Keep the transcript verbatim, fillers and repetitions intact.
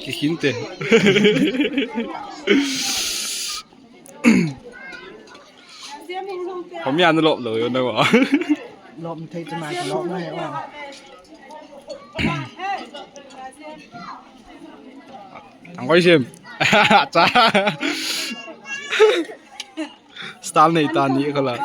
Kikhin te. Khomi an lop lou yo na wa. Lop thei chama lop na he wa. Ang koi sim. Cha. Style nei ta ni khala.